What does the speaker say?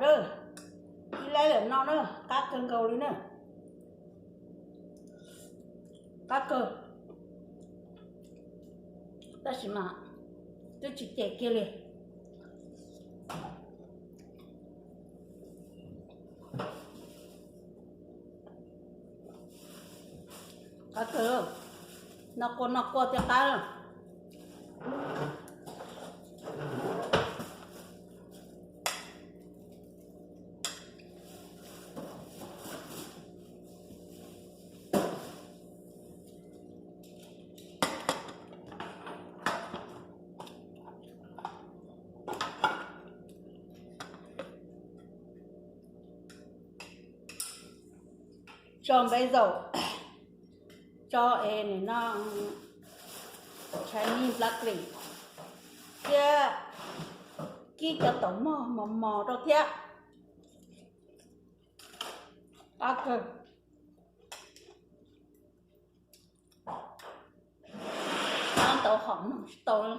Ib lab lawm no na, qab kawg nkaus li na. Qab kawg, tab sis mas twb tsis cem kiag li. Qab kawg, noj quaj noj quaj thiaj qab. Tso npe zaum, tso es nim no Chinese broccoli thiab kib cov taum mog mos mos rau thiab. Qab kawg, qab ntau hom mog tsis tau li.